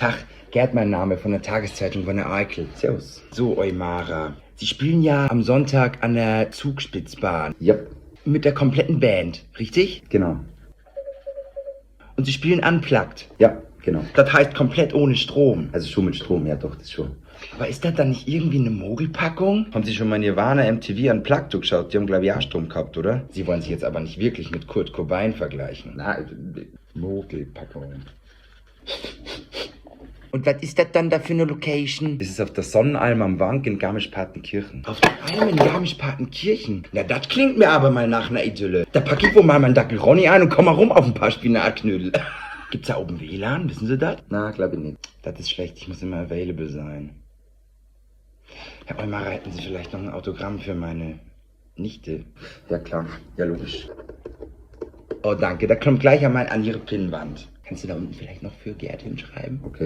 Tach, Gerd mein Name von der Tageszeitung von der Eikel. Servus. So, Eumara. Sie spielen ja am Sonntag an der Zugspitzbahn. Ja, Mit der kompletten Band, richtig? Genau. Und Sie spielen unplugged. Ja, genau. Das heißt komplett ohne Strom. Also schon mit Strom, ja doch, das schon. Aber ist das dann nicht irgendwie eine Mogelpackung? Haben Sie schon mal Nirvana MTV Unplugged geschaut? Die haben, glaube ich, auch Strom gehabt, oder? Sie wollen sich jetzt aber nicht wirklich mit Kurt Cobain vergleichen. Na, Mogelpackung. Und was ist das dann da für eine Location? Das ist auf der Sonnenalm am Wank in Garmisch-Partenkirchen. Auf der Alm in Garmisch-Partenkirchen? Na, das klingt mir aber mal nach einer Idylle. Da pack ich wohl mal meinen Dackel Ronny ein und komm mal rum auf ein paar Spinatknödel. Gibt's da oben WLAN? Wissen Sie das? Na, glaube ich nicht. Das ist schlecht, ich muss immer available sein. Herr Eumara, hätten Sie vielleicht noch ein Autogramm für meine Nichte? Ja, klar. Ja, logisch. Oh, danke. Da kommt gleich einmal an Ihre Pinnwand. Kannst du da unten vielleicht noch für Gerd hinschreiben? Okay.